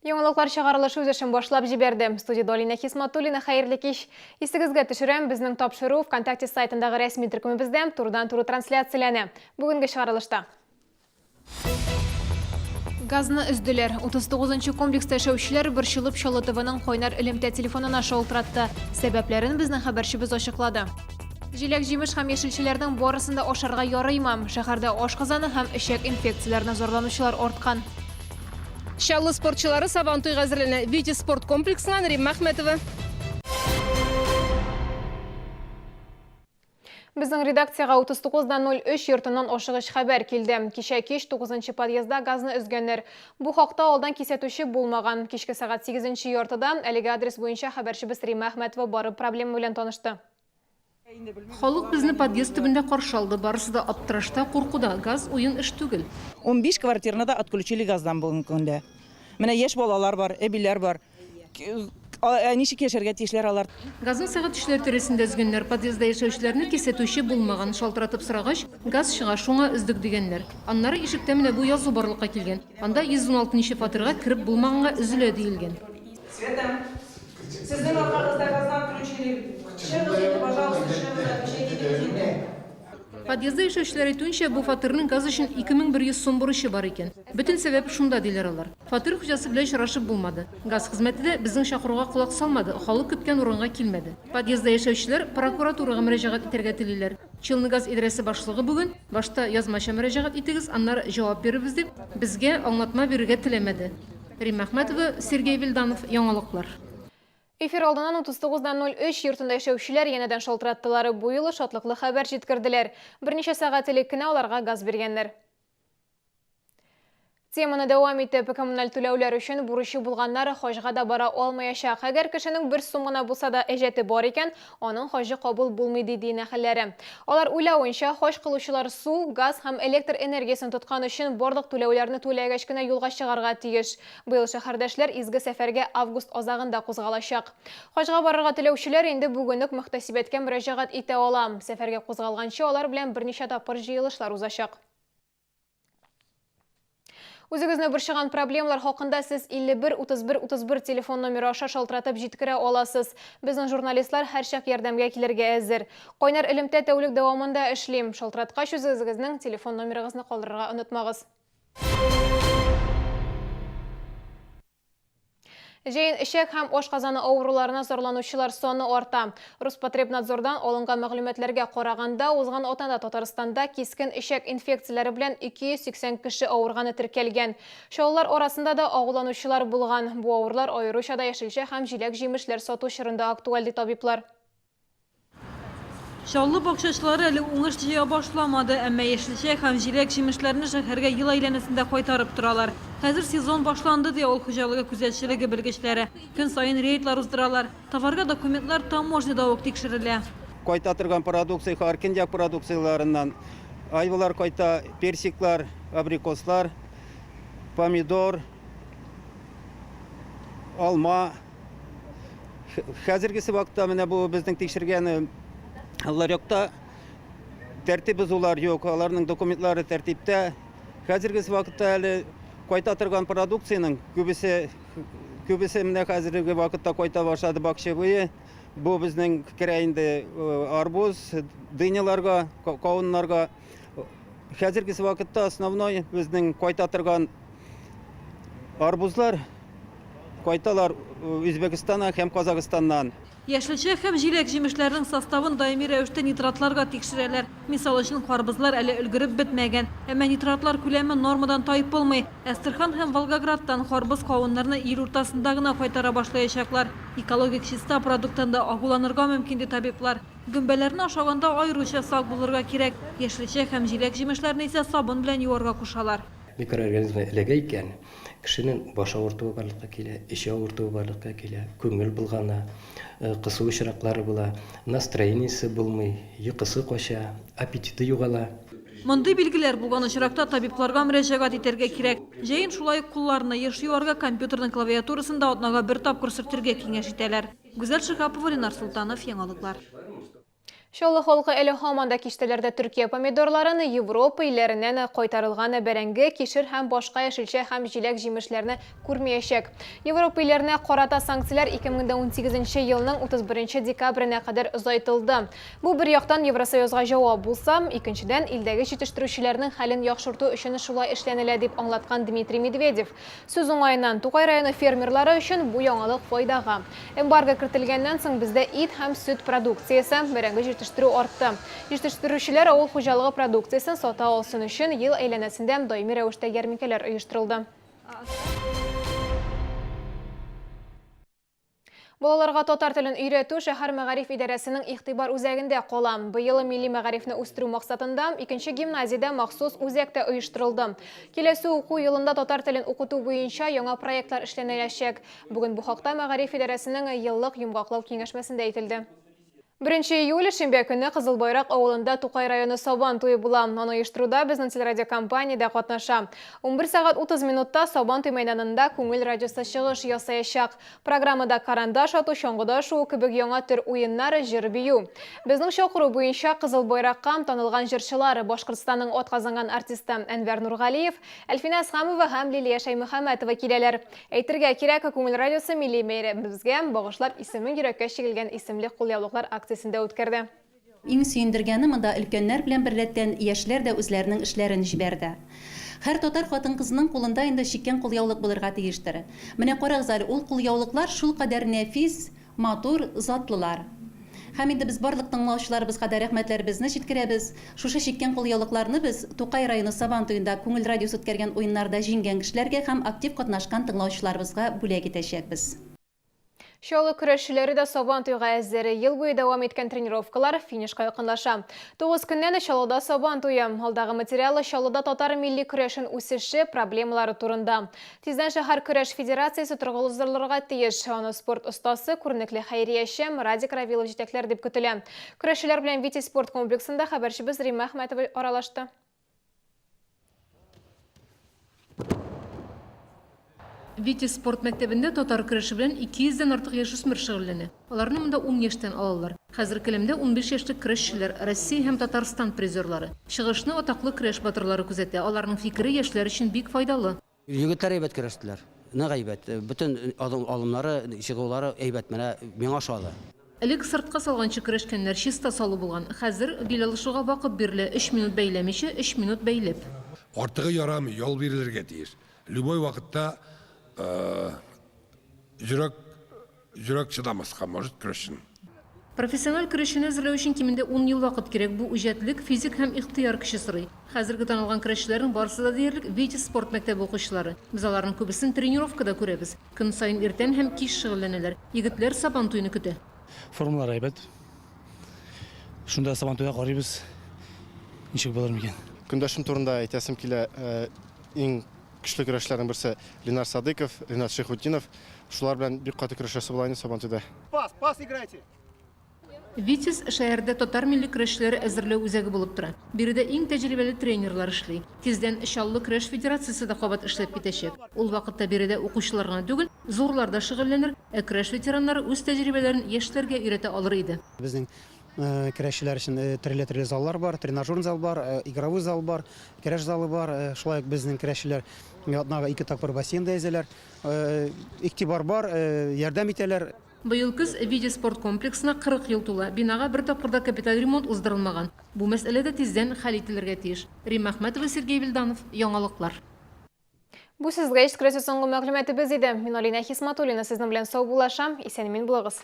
Яңалыклар чыгарылышы үз эшен башлап җибәрде. Студиядә Алинә Хисматуллина, хәерле кич. Исегезгә төшерәм, безнең тапшыру ВКонтакте сайтындагы рәсми төркемебездә турыдан-туры трансляцияләнә. Бүгенге чыгарылышта. Газны өзделәр. 39 нчы комплекста яшәүчеләр борчылып Чаллы ТВның кайнар элемтә телефонына шалтыратты. Сәбәпләрен безнең хәбәрчебез ачыклады. Җиләк-җимеш һәм яшелчәләрнең барысын да ашарга ярыймы? Шәһәрдә ашказаны һәм эчәк инфекцияләренә зарланучылар арткан. Чаллы спортчылары Сабантуйга әзерләнә. Витязь спорт комплексыннан Римма Әхмәтова. Безнең редакциягә 39.03 йортыннан ашыгыч хәбәр килде. Кичә кич 9 нчы подъездда газны өзгәннәр. Бу хакта алдан кисәтүче булмаган. Кичке сәгать 8 нче яртыда әлеге адрес буенча хәбәрчебез Римма Әхмәтова барып проблема белән танышты. Халык безне подъезд төбендә каршы алды. Барысы да аптырашта, куркуда. Газ, уен эш түгел. 15 квартирны да отключили газдан бүгенге көндә. Менә яшь балалар бар, әбиләр бар. Ә ничек яшәргә тиешләр алар? Газны сәгать өчләр тирәсендә өзгәннәр. Подъездда яшәүчеләрне кисәтүче булмаган. Шалтыратып сорагач, газ чыга, шуңа өздек, дигәннәр. Аннары ишектә менә бу язу барлыкка килгән. Анда 116 нчы фатирга кереп булмаганга өзелә, диелгән. Света, сезнең аркагызда газны отключили. Чыгыгыз инде, пожалуйста, чыгыгыз, отвечать итегез инде. Подъездда яшәүчеләр әйтүенчә, бу фатирның газ өчен 2100 сум бурычы бар икән. Бөтен сәбәп шунда, диләр алар. Фатир хуҗасы белән очрашып булмады. Газ хезмәте дә безнең чакыруга колак салмады, халык көткән урынга килмәде. Подъездда яшәүчеләр прокуратурага мөрәҗәгать итәргә телиләр. Челныгаз идарәсе башлыгы бүген, башта язмача мөрәҗәгать итегез, аннары җавап бирербез дип, безгә аңлатма бирергә теләмәде. Римма Әхмәтова, Сергей Вильданов, Яңалыклар. Эфир алдыннан 39.03 йортында яшәүчеләр янәдән шалтыраттылар. Бу юлы шатлыклы хәбәр җиткерделәр. Берничә сәгать элек кенә аларга газ биргәннәр. Теманы дәвам итеп, коммуналь түләүләр өчен бурычы булганнар хаҗга да бара алмаячак. Әгәр кешенең бер сум гына булса да әҗәте бар икән, аның хаҗы кабул булмый, ди дин әһелләре. Алар уйлавынча, хаҗ кылучылар су, газ һәм электр энергиясен тоткан өчен барлык түләүләрне түләгәч кенә юлга чыгарга тиеш. Быел шәһәрдәшләр изге сәфәргә август азагында кузгалачак. Хаҗга барырга теләүчеләр инде бүген үк мөхтәсибәткә мөрәҗәгать итә ала. Сәфәргә кузгалганчы алар белән берничә тапкыр җыелышлар узачак. Үзегезне борчыган проблемалар хакында сез 51 31 31 телефон номеры аша шалтыратып җиткерә аласыз. Безнең журналистлар һәрчак ярдәмгә килергә әзер. Кайнар элемтә тәүлек дәвамында эшли. Шалтыраткач үзегезгезнең телефон номерыгызны калдырырга онытмагыз. Җәен эчәк һәм ашказаны авыруларына зарланучылар саны арта. Роспотребнадзордан алынган мәгълүматларга караганда, узган атнада Татарстанда кискен эчәк инфекцияләре белән 280 кеше авырганы теркәлгән. Чаллылар арасында да агуланучылар булган. Бу авырулар аеруча да яшелчә һәм җиләк-җимешләр сату чорында актуаль, ди табиблар. Чаллы бакчачылары әле уңыш җыя башламады, әмма яшелчә һәм җиләк-җимешләрне шәһәргә ел әйләнәсендә кайтарып торалар. Хәзер сезон башланды, ди авыл хуҗалыгы күзәтчелеге белгечләре. Көн саен рейдлар уздыралар. Товарга документлар таможняда ук тикшерелә. Кайта торган продукция Харкин як продукцияләреннән айвалар кайта, персиклар, абрикослар, помидор, алма. Хәзергесе вакытта менә бу безнең тикшергән ларекта тәртип бозулар юк, аларның документлары тәртиптә. Хәзергесе вакытта әле кайта торган продукциянең күбесе күбесе менә хәзерге вакытта кайта башлады бакчевые. Бу безнең керә инде арбуз, дыняларга, кавыннарга. Хәзергесе вакытта основной безнең кайта торган арбузлар кайталар Үзбәкстаннан һәм Казахстаннан. Яшелчә һәм җиләк-җимешләрнең составын даими рәвештә нитратларга тикшерәләр. Мисал өчен, карбызлар әле өлгереп бетмәгән. Әмма нитратлар күләме нормадан тайпылмый. Әстерхан һәм Волгоградтан карбыз-кавыннарны июль уртасында гына кайтара башлаячаклар. Экологик чиста продукттан да агуланырга мөмкин, ди табиблар. Гөмбәләрне ашаганда аеруча сак булырга кирәк. Яшелчә һәм җиләк-җимешләрне исә сабын белән юарга кушалар. Микроорганизмнар эләгә икән, кешенең баш авыртуы барлыкка килә, эче авыртуы барлыкка килә, күңел болгана, кысу очраклары була, настроениесе булмый, йокысы кача, аппетиты югала. Мондый билгеләр булган очракта табибларга мөрәҗәгать итәргә кирәк. Җәен шулай ук кулларны еш юарга, компьютерның клавиатурасын да атнага бер тапкыр сөртергә киңәш итәләр. Гүзәл Шиһапова, Ленар Солтанов, Яңалыклар. Чаллы халкы әле һаман да киштәләрдә Төркия помидорларын, Европа илләреннән кайтарылган бәрәңге, кишер һәм башка яшелчә һәм җиләк-җимешләрне күрмәячәк. Европа илләренә карата санкцияләр 2018 нче елның 31 нче декабренә кадәр озайтылды. Бу бер яктан Евросоюзга җавап булса, икенчедән, илдәге җитештерүчеләрнең хәлен яхшырту өчен шулай эшләнелә, дип аңлаткан Дмитрий Медведев. Сүз уңаеннан, Тукай районы фермерлары өчен бу яңалык файдага. Эмбарго кертелгәннән соң бездә ит һәм сөт продукциясе, бәрәңге җитештерү артты. Җитештерүчеләр авыл хуҗалыгы продукциясен сата алсын өчен ел әйләнәсендә даими рәвештә ярминкәләр оештырылды. Балаларга татар телен өйрәтү шәһәр мәгариф идарәсенең игътибар үзәгендә кала. Быел милли мәгарифне үстерү максатында икенче гимназиядә махсус үзәк тә оештырылды. Киләсе уку елында татар телен укыту буенча яңа проектлар эшләнеләчәк. Бүген бу хакта мәгариф идарәсенең еллык йомгаклау киңәшмәсендә әйтелде. Беренче июль, шимбә көнне Кызыл Байрак авылында Тукай районы Сабан туе була. Аны оештыруда безнең телерадиокомпания дә катнаша. 11 сәгать 30 минутта Сабан туй мәйданында Күңел радиосы чыгыш ясаячак. Программада карандаш ату, чаңгыда шуу кебек яңа төр уеннар, җыр-бию. Безнең чакыру буенча Кызыл Байракка танылган җырчылар, Башкортстанның атказанган артисты Әнвәр Нургалиев, Әлфинә Әсхәмова һәм Лилия Шәймөхәммәтова киләләр. Әйтергә кирәк, Күңел радиосы милли бәйрәмебезгә багышлап Исемең йөрәккә чигелгән исемле кулъяулыклар акциясен дә үткәрде. Иң сөендергәне, монда өлкәннәр белән беррәттән яшьләр дә үзләренең эшләрен җибәрде. Һәр татар хатын-кызының кулында инде чиккән кулъяулык булырга тиештер. Менә карагыз әле, ул кулъяулыклар шулкадәр нәфис, Матур, затлылар. Һәм инде без барлык тыңлаучыларыбызга да рәхмәтләребезне җиткерәбез. Шушы чиккән кулъяулыкларны без Тукай районы Сабан туенда Күңел радиосы үткәргән уеннарда җиңгән кешеләргә һәм актив катнашкан тыңлаучыларыбызга бүләк итәчәкбез. Чаллы көрәшчеләре дә Сабан туйга әзер. Ел буе дәвам иткән тренировкалар финишка якынлаша. Тугыз көннән Чаллыда Сабан туе. Алдагы материал Чаллыда татар милли көрәшен үсеше проблемалары турында. Тиздән шәһәр көрәш федерациясе торгызылырга тиеш. Аны спорт остасы, күренекле хәйрияче Радик Равилов җитәкләр дип көтелә. Көрәшчеләр белән Витязь спорт комплексында хәбәрчебез Римма Әхмәтова аралашты. Витязь спорт мәктәбендә татар көрәше белән 200 дән артык яшүсмер шөгыльләнә. Аларны монда ун яшьтән алалар. Хәзер келәмдә 15 яшьлек көрәшчеләр, Россия һәм Татарстан призерлары. Чыгышны атаклы көрәш батырлары күзәтә, аларның фикере яшьләр өчен бик файдалы. Егетләр әйбәт көрәштеләр. Нык әйбәт. Бөтен алымнары, чыгулары әйбәт. Менә миңа ошады. Элек сыртка салганчы көрәшкәннәр, чиста салу булган. Хәзер бил алышуга вакыт бирелә, өч минут бәйләмичә, өч минут бәйләп. Артыгы ярамый, ял бирелергә тиеш. Любой вакытта йөрәк Йөрәк чыдамаска может көрәшченең. Профессиональ көрәшчене әзерләү өчен кимендә ун ел вакыт кирәк. Бу үҗәтлек, физик һәм ихтыяр көче сорый. Хәзерге танылган көрәшчеләрнең барысы да диярлек Витязь спорт мәктәбе укучылары. Без аларның күбесен тренировкада күрәбез. Көн саен иртән һәм кич шөгыльләнәләр. Егетләр Сабантуйны көтә. Формалар әйбәт. Шунда Сабантуйга карыйбыз, ничек булыр микән. Көндәшем турында әйтәсем килә, иң көчле көрәшчеләрнең берсе Ленар Садыйков, Ринат Шәйхутдинов. Шулар белән бик каты көрәшәсе була инде Сабантуйда. Пас, пас играйте! Витязь шәһәрдә татар милли көрәшчеләре әзерләү үзәге булып тора. Биредә иң тәҗрибәле тренерлар эшли. Тиздән Чаллы көрәш федерациясе дә кабат эшләп китәчәк. Ул вакытта биредә укучылар гына түгел, зурлар да шөгыльләнер, ә көрәш ветераннары үз тәҗрибәләрен яшьләргә өйрәтә алыр иде. Безнең көрәшчеләр өчен төрле-төрле заллар бар, тренажерный зал бар, игровой зал бар, көрәш залы бар. Шулай ук безнең көрәшчеләр атнага ике тапкыр бассейнда йөзәләр. Игътибар бар, ярдәм итәләр. Быел көз Витязь спорт комплексына 40 ел тула. Бинага бер тапкыр да капиталь ремонт уздырылмаган. Бу мәсьәлә дә тиздән хәл ителергә тиеш. Римма Әхмәтова, Сергей Вильданов, Яңалыклар. Бу сезгә җиткерәсе соңгы мәгълүматыбыз иде. Мин Алинә Хисматуллина сезнең белән саубуллашам. Исән-имин булыгыз.